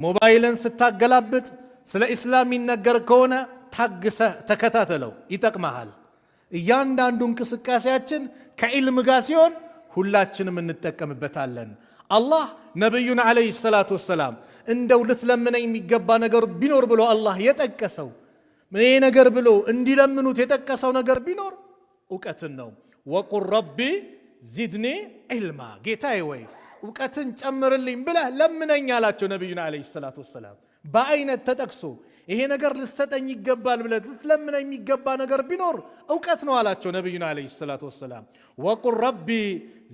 ሞባይልን ስታገላብጥ ስለ ኢስላም የሚነገር ከሆነ ታግሰህ ተከታተለው፣ ይጠቅመሃል። እያንዳንዱ እንቅስቃሴያችን ከዒልም ጋር ሲሆን ሁላችንም እንጠቀምበታለን። አላህ ነቢዩን ዓለይሂ ሰላቱ ወሰላም እንደው ልትለምነኝ የሚገባ ነገር ቢኖር ብሎ አላህ የጠቀሰው፣ ይሄ ነገር ብሎ እንዲለምኑት የጠቀሰው ነገር ቢኖር እውቀትን ነው። وقل رب زدني علما፣ ጌታዬ ወይ እውቀትን ጨምርልኝ ብለህ ለምነኝ አላቸው ነቢዩን ዓለይሂ ሰላቱ ወሰላም። በአይነት ተጠቅሶ ይሄ ነገር ልሰጠኝ ይገባል ብለህ ልትለምነኝ የሚገባ ነገር ቢኖር እውቀት ነው አላቸው ነቢዩን ዓለይሂ ሰላቱ ወሰላም። وقل رب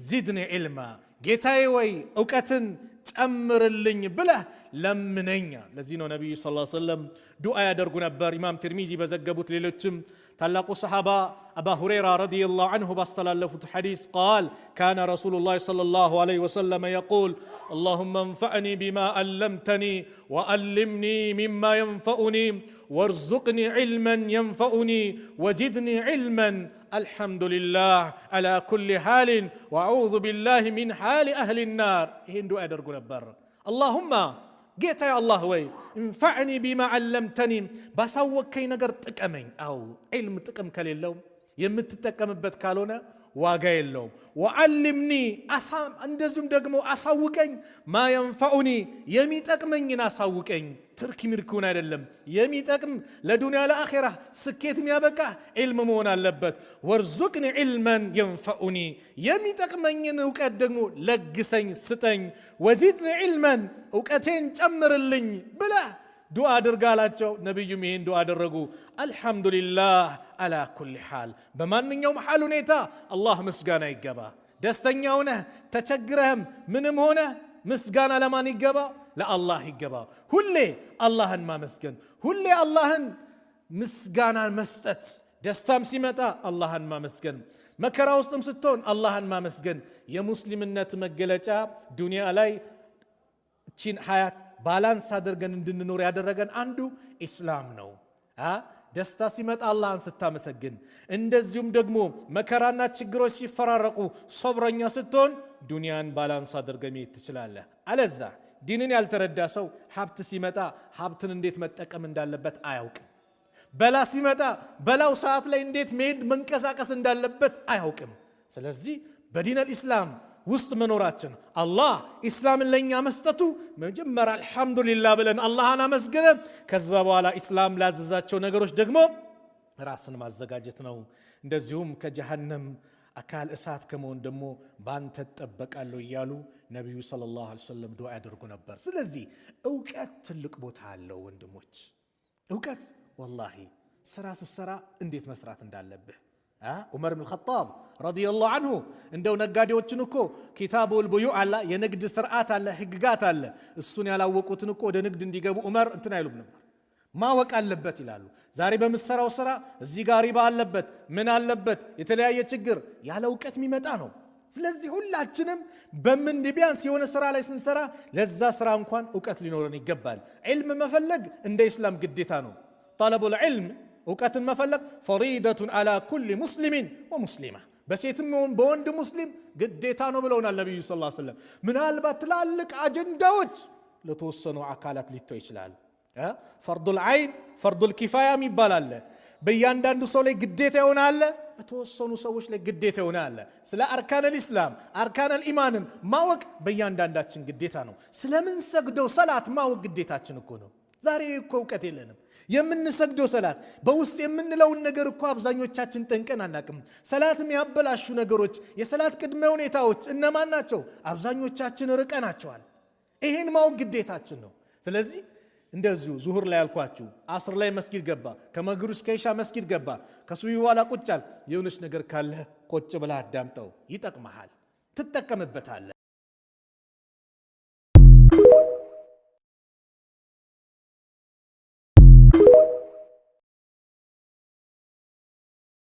زدني علما፣ ጌታዬ ወይ እውቀትን ጨምርልኝ ብለህ ለምነኛ። ለዚህ ነው ነቢዩ ሰለላሁ ዐለይሂ ወሰለም ዱዓ ያደርጉ ነበር። ኢማም ትርሚዚ በዘገቡት፣ ሌሎችም ታላቁ ሰሓባ አባ ሁረይራ ረዲየላሁ ዐንሁ ባስተላለፉት ሐዲስ قال كان رسول الله صلى الله عليه وسلم يقول اللهم انفعني بما علمتني وعلمني مما ينفعني وارزقني علما ينفعني وزدني علما، الحمد لله على كل حال وأعوذ بالله من حال أهل النار። ይህን ዱዓ ያደርጉ ነበር። اللهم ጌታዬ አላህ ወይ انفعني بما علمتني ባሳወቅከኝ ነገር ጥቀመኝ። አው ዒልም ጥቅም ከሌለው፣ የምትጠቀምበት ካልሆነ ዋጋ የለውም። وعلمني እንደዚሁም ደግሞ አሳውቀኝ፣ ما ينفعني የሚጠቅመኝን አሳውቀኝ። ትርኪ ምርኪውን አይደለም፣ የሚጠቅም ለዱንያ ለአኼራ ስኬት የሚያበቃ ዒልም መሆን አለበት። وارزقني علما ينفعني የሚጠቅመኝን እውቀት ደግሞ ለግሰኝ፣ ስጠኝ። وزدني علما እውቀቴን ጨምርልኝ ብለህ ዱዓ አድርግ አላቸው። ነቢዩም ይህን ዱዓ አደረጉ። الحمد لله على كل حال፣ በማንኛውም ሓል ሁኔታ አላህ ምስጋና ይገባ። ደስተኛ ሆነህ ተቸግረህም ምንም ሆነ ምስጋና ለማን ይገባ? ለአላህ ይገባ። ሁሌ አላህን ማመስገን፣ ሁሌ አላህን ምስጋናን መስጠት፣ ደስታም ሲመጣ አላህን ማመስገን፣ መከራ ውስጥም ስትሆን አላህን ማመስገን የሙስሊምነት መገለጫ፣ ዱንያ ላይ ቺን ሀያት balance አድርገን እንድንኖር ያደረገን አንዱ ኢስላም ነው። ደስታ ሲመጣ አላህን ስታመሰግን፣ እንደዚሁም ደግሞ መከራና ችግሮች ሲፈራረቁ ሶብረኛ ስትሆን ዱንያን balance አድርገህ መሄድ ትችላለህ። አለዛ ዲንን ያልተረዳ ሰው ሀብት ሲመጣ ሀብትን እንዴት መጠቀም እንዳለበት አያውቅም። በላ ሲመጣ በላው ሰዓት ላይ እንዴት መሄድ መንቀሳቀስ እንዳለበት አያውቅም። ስለዚህ በዲን አልኢስላም ውስጥ መኖራችን፣ አላህ ኢስላምን ለእኛ መስጠቱ፣ መጀመሪያ አልሐምዱሊላህ ብለን አላህን አመስግነን ከዛ በኋላ ኢስላም ላዘዛቸው ነገሮች ደግሞ ራስን ማዘጋጀት ነው። እንደዚሁም ከጀሃነም አካል እሳት ከመሆን ደግሞ በአንተ እጠበቃለሁ እያሉ ነቢዩ ሰለላሁ ዐለይሂ ወሰለም ዱዓ ያደርጉ ነበር። ስለዚህ እውቀት ትልቅ ቦታ አለው ወንድሞች። እውቀት ወላሂ ስራ ስትሰራ እንዴት መስራት እንዳለብህ፣ ዑመር ብን ኸጣብ ረዲየላሁ ዐንሁ እንደው ነጋዴዎችን እኮ ኪታቡል ቡዩዕ አለ፣ የንግድ ስርዓት አለ፣ ህግጋት አለ። እሱን ያላወቁትን እኮ ወደ ንግድ እንዲገቡ ዑመር እንትን አይሉም ነበር። ማወቅ አለበት ይላሉ። ዛሬ በምሰራው ስራ እዚህ ጋር ሪባ አለበት፣ ምን አለበት፣ የተለያየ ችግር ያለ እውቀት የሚመጣ ነው። ስለዚህ ሁላችንም በምን ቢያንስ የሆነ ስራ ላይ ስንሰራ ለዛ ስራ እንኳን እውቀት ሊኖረን ይገባል። ዒልም መፈለግ እንደ ኢስላም ግዴታ ነው። طلب العلم እውቀትን መፈለግ فريضة على كل مسلم ومسلمة በሴትም ይሁን በወንድ ሙስሊም ግዴታ ነው ብለውናል ነቢዩ ሰለላሁ ዐለይሂ ወሰለም። ምናልባት ትላልቅ አጀንዳዎች ለተወሰኑ አካላት ሊተው ይችላል። فرض العين فرض الكفاية የሚባል አለ። በእያንዳንዱ ሰው ላይ ግዴታ የሆነ አለ፣ በተወሰኑ ሰዎች ላይ ግዴታ የሆነ አለ። ስለ أركان الإسلام أركان الإيمان ን ማወቅ በእያንዳንዳችን ግዴታ ነው። ስለምንሰግደው ሰላት ማወቅ ግዴታችን እኮ ነው። ዛሬ እኮ እውቀት የለንም። የምንሰግደው ሰላት በውስጥ የምንለውን ነገር እኮ አብዛኞቻችን ጠንቀን አናቅም። ሰላት የሚያበላሹ ነገሮች፣ የሰላት ቅድመ ሁኔታዎች እነማን ናቸው? አብዛኞቻችን ርቀናቸዋል። ይሄን ማወቅ ግዴታችን ነው። ስለዚህ እንደዚሁ ዙሁር ላይ ያልኳችሁ አስር ላይ መስጊድ ገባ፣ ከመግሪብ እስከ ኢሻ መስጊድ ገባ፣ ከሱብሂ በኋላ ቁጭ አል፣ የሆነች ነገር ካለ ቁጭ ብለህ አዳምጠው፣ ይጠቅመሃል፣ ትጠቀምበታለህ።